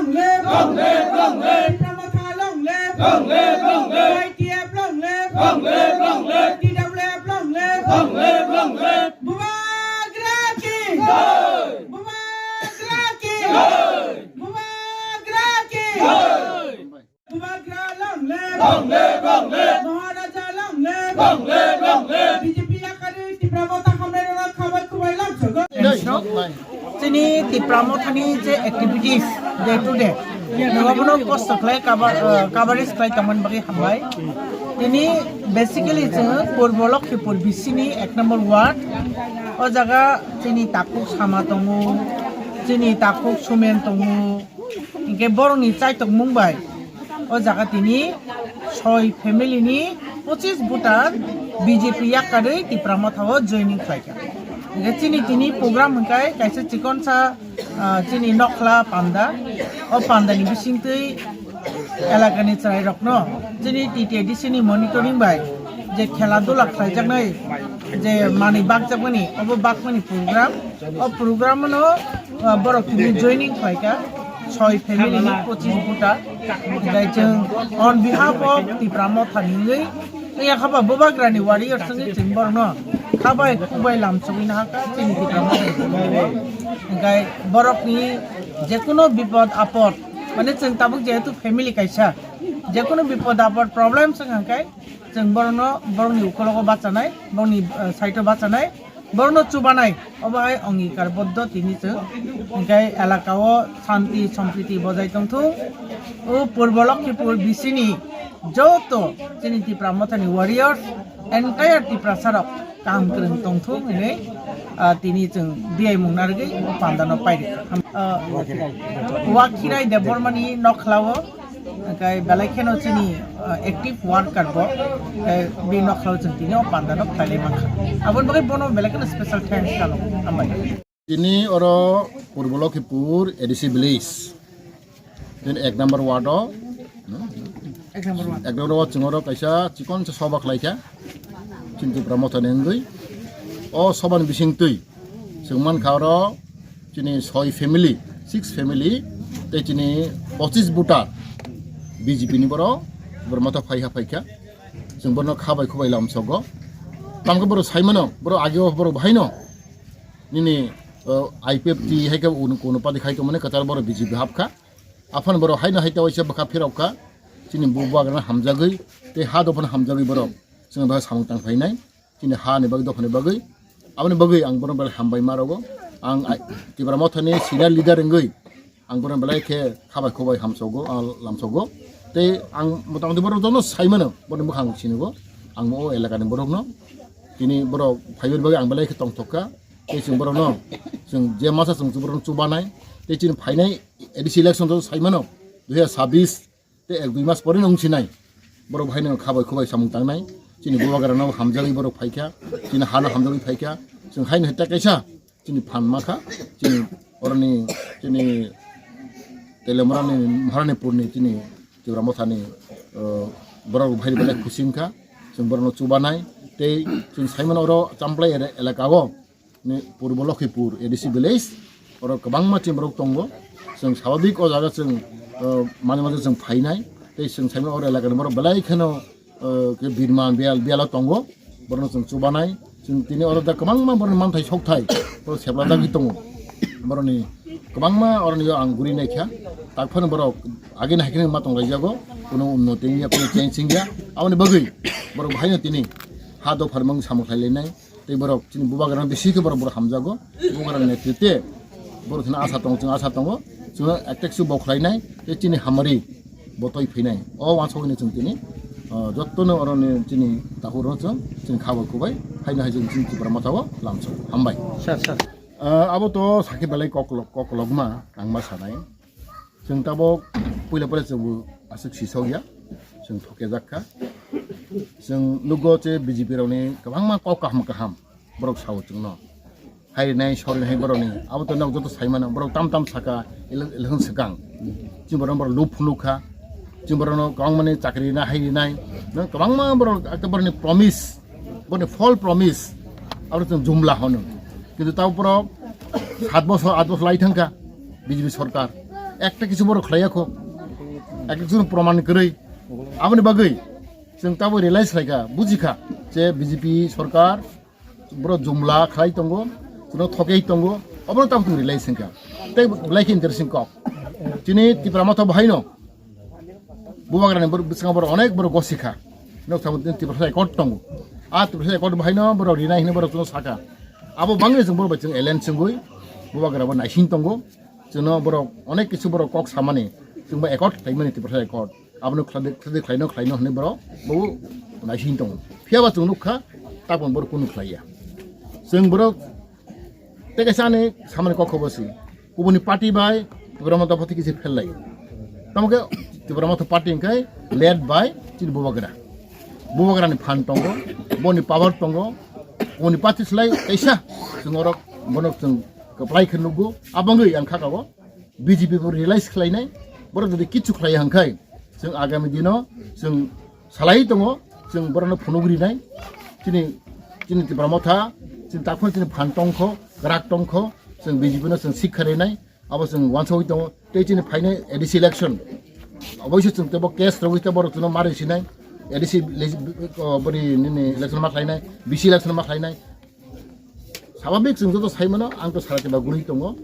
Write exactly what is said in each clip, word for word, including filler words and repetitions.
Long live! Long live! Long live! Tipra Motha long live! Long live! Long live! Y T F long live! Long live! Long live! T W F long live! Long live! Long live! Bubagra ki! Jai! Bubagra ki! Jai! Bubagra ki! Jai! Bubagra long live! Long live, long live! Maharaja long live! Long live, long live! B J P yakarwi Tipra Motha hamrarok khabai khubai lamsogo. Chini Tipra Mothani je activities day to day, nungabono kosto khlai cover, uh, coverage khlai tongmani bagwi hambai. Tini basically chwng Purbo Lokhipur B C ni ek number ward. O jaga chini takhuk sama tongo, chini takhuk sumen tongo. Hinkhe borokni chaitokmung bai o jaga tini soi family ni pochis voter B J P yakarwi Tipra Motha o joining khlaikha. Hinkhe chini tini program hinkhe kaisa chikonsa, ah, chini nokhla panda. O panda ni bisingtwi elakani chwrairokno chini T T A D C ni monitoring bai je khela dula khlaijaknai, je manwi bakjakmani, obo bakmani program. O program no, ah, borok tini joining khlaikha soi family ni pochis voter. Hinkhe chwng on behalf of Tipra Motha ni wngwi, wngya khaba Bubagra ni warriors wngwi chwng borokno khabai khubai lamsogwi nahakha chini Tipra Motha ni. Hinkhe borokni jekono bipod apod, mane chwng tabuk jehetu family kaisa, jekono bipod apod problem wngkha hinkhe chwng borokno, borokni ukologo bachanai, borokni, eh, side o bachanai, borokno chubanai, obo hai ongikar boddo tini chwng. Hinkhe elaka o shanti sompriti bojai tongthung. O Purbo Lokhipur B C ni joto chini Tipra Mothani warriors, entire Tiprasa rok kaham kwrwng tongthung hinwi, ah, tini chwng diyaimung narwgwi o panda no pairikha. Ah, Wakhirai Debbarma ni nokhla o, hwnkhe belai kheno chini, ah, active worker bo, tei bini nokhla o chwng tini o panda no khlailai mankha. Aboni bagwi bono belai kheno special thanks salo. Hambai. Tini oro Purbo Lokhipur A D C village. Tini ek number ward o, hmm? Ek number ward. Ek number ward chwng oro kaisa chikon se soba khlaikha. Chini Tipra Motha ni wngwi. O soba ni bising twi chwng mankha oro chini soi family, six family, tei chini pochis voter B J P ni borok, borok Motha phaiha phaikha. Chwng borokno khabai khubai lamsogo. Tamkhe borok saimano, borok ageo borok bahaino nini, uh, I P F T hai khe unu kono party khai tongmani kwtal borok B J P hapkha. Aphano borok haino hai ta waisa bwkha phirokha. Chini bu bagrana hamjagwi tei ha dophano hamjagwi borok chwng bai samung tang phainai. Chini ha ni bagwi dophani bagwi. Aboni bagwi ang borokno belai hambai ma rogo. Ang ai, Tipra Mothani senior leader wngwi ang borokno belai khe khabai khubai hamsogo, ah, lamsogo. Tei ang motamoti borok jono saimano, borokni mwkhang sinigo. Ang o elakani borokno tini borok phaibai bagwi ang belai khe tongthokha. Tei chwng borokno, chwng je masa chwng borokno chubanai. Tei chini phainai A D C election joto saimano, dui hazar chabbish tei ek dui mas pore no wngsinai. Borok bahaino khabai khubai samung tangnai. Chini bubagrano hamjagwi borok phaikha. Chini hano hamjagwi phaikha. Chwng haino hita kaisa chini phan makha. Chini oroni chini Telemorani, Maharanipurni chini Tipra Mothani, uh, borok bahai belai khusi wngkha. Chwng borokno chubanai. Tei chwng saimano oro Champlai ele-, elaka o ni Purbo Lokhipur A D C village, oro kwbangma chini borok tongo. Chwng swababik o jaga chwng, uh, mane mane chwng phainai. Tei chwng saimano oro elakani borok belai kheno, uh, khe birman biyal, biyalo tongo. Borokno chwng chubanai. Chwng tini oro da kwbangma borokni manthai sokthai borok seplajagwi tongo. Borokni kwbangma oroni ang guri naikha. Takphano borok agini hai kheno ma tonglaijago. Kuno unnoti wngya, kuno change wngya. Aboni bagwi borok bahaino tini ha dopharmung samung khlailainai. Tei borok chini bubagrano bisi khe borok, borok hamjago. Bubagrani netrite borok thani asa tongo, chwng asa tongo. Chwngno ekta kisu bo khlainai, tei chini hamari bo toi phinai. O wansugwi chwng tini, ah, jottono oroni chini takhurno chwng chini khabai khubai haino hai chwng chini Tipra Mothao lamsao. Hambai. Sir, sir. Ah, abo to sakhe belai koklok, koklokma ang ma sanai. Chwng tabuk puila puila chwngbo aswk sisokya, chwng thokjak kha. Chwng nugo je B J P rokni kwbangma kok kaham kaham borok sao chwngno. Hai rinai, sori rinai borokni. Abo to nok joto sai mano, borok tam tam saka ele-, election swkang. Chini borok, borok lub phunuk kha. Chini borokno kwbangmani chakri rina hai rinai. No kwbangma borok ekta borokni promise, borokni false promise. Abo chwng jumla hono. Kintu ta borok sat bosor, at bosor lai thangkha B J P sorkar. Ekta kisu borok khlaiya kho, ekta kisu proman kwrwi. Aboni bagwi chwng tabo realize khlaikha, bujikha je B J P sorkar borok jumla khlai tongo, chwngno thokei tongo, obono tamo chwng realize wngkha. Tei belai khe interesting kok. Chini Tipra Motha bo haino Bubagrani bor-, bwskango borok onek borok gosikha. Nok tamo Tiprasa Accord tongo. A Tiprasa Accord bo haino borok rinai hwnwi borok chwngno sakha. Abo bangwi chwng borok bai chwng alliance wngwi Bubagra bo naising tongo. Chwngno borok onek kisu borok kok samani, chwngbo accord khlaimani Tiprasa Accord. Abono khladi, khladi khlaino, khlaino hwnwi borok bo naising tongo. Phiyaba chwng nukha, tabon borok kunu khlaiya. Chwng borok tei kaisa ani samani kok kho bo si. Kubuni party bai Tipra Motha party kisi phel lai. Tamo khe Tipra Motha party hwnkhe led by chini Bubagra. Bubagrani phan tongo, boni power tongo, boni party slai kaisa chwng orok bono chwng kwplai khe nukgo. Abangwi ang kha kago B J P bo realize khlainai, borok jodi kichu khlai hangkhai, chwng agami dino chwng salai tongo, chwng borokno phunuk rinai, chini, chini Tipra Motha, chini takhon chini phan tongkho, kwrak tongkho, chwng B J P no chwng sikha rinai, abo chwng uansugwi tongo, tei chini phainai A D C election, oboise chwng teibo case rogwi tei borok chwngno mari sinai, A D C le-, o, bori nini election ma khlainai, B C election ma khlainai, Swabhabik chwng joto sai mano, ang to sara tiba guri tongo.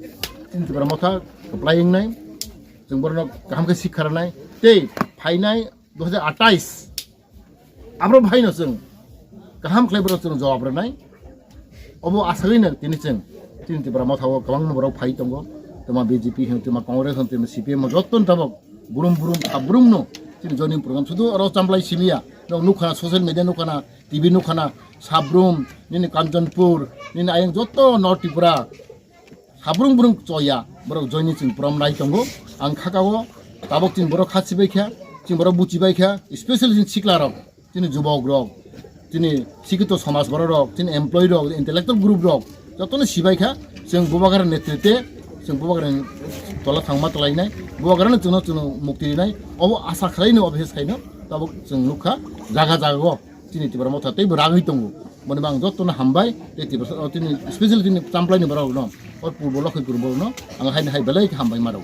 Chini Tipra Motha kwplai wngnai, chwng borokno kaham khe sikha rwnai. Tei phainai dui hajar athais, abro bahaino chwng kaham khlai borok chwng jawab rwnai. Obo asagwino tini chwng chini Tipra Motha o kwbangma borok phai tongo. Twma B J P hwn, twma Congress hwn, twma C P M hwn, jottoni tabok brum brum, sabrum no chini joining program. Sudu oro Champlai simiya, nok nukhana, social media nukhana, T V nukhana, sabrum, nini Kanchanpur, nini ayang joto North Tripura, sabrum brum choya, borok joining chwng prom nai tongo. Ang khakao, tabok chini borok kha chibai kha, chini borok buchibai kha, especially chini sikla rok, chini jubok rok, chini sikito somaj borok rok, chini employee rok, intellectual group rok, jotono sibai kha, chwng Bubagra netrite, chwng Bubagra tola thangma tolainai, Bubagrano chwngno chwngno mukti rinai, obo asa khlaino, obo hes khaino, tabok chwng nukha, jaga jaga o. Chini Tipra Motha teibo ragwi tongo. Boni bang jotono hambai, tei Tipra, o, chini, special chini Champlai ni borok no, o purbo Lokhipur borok no, ang haini hai belai khe hambai ma rwo.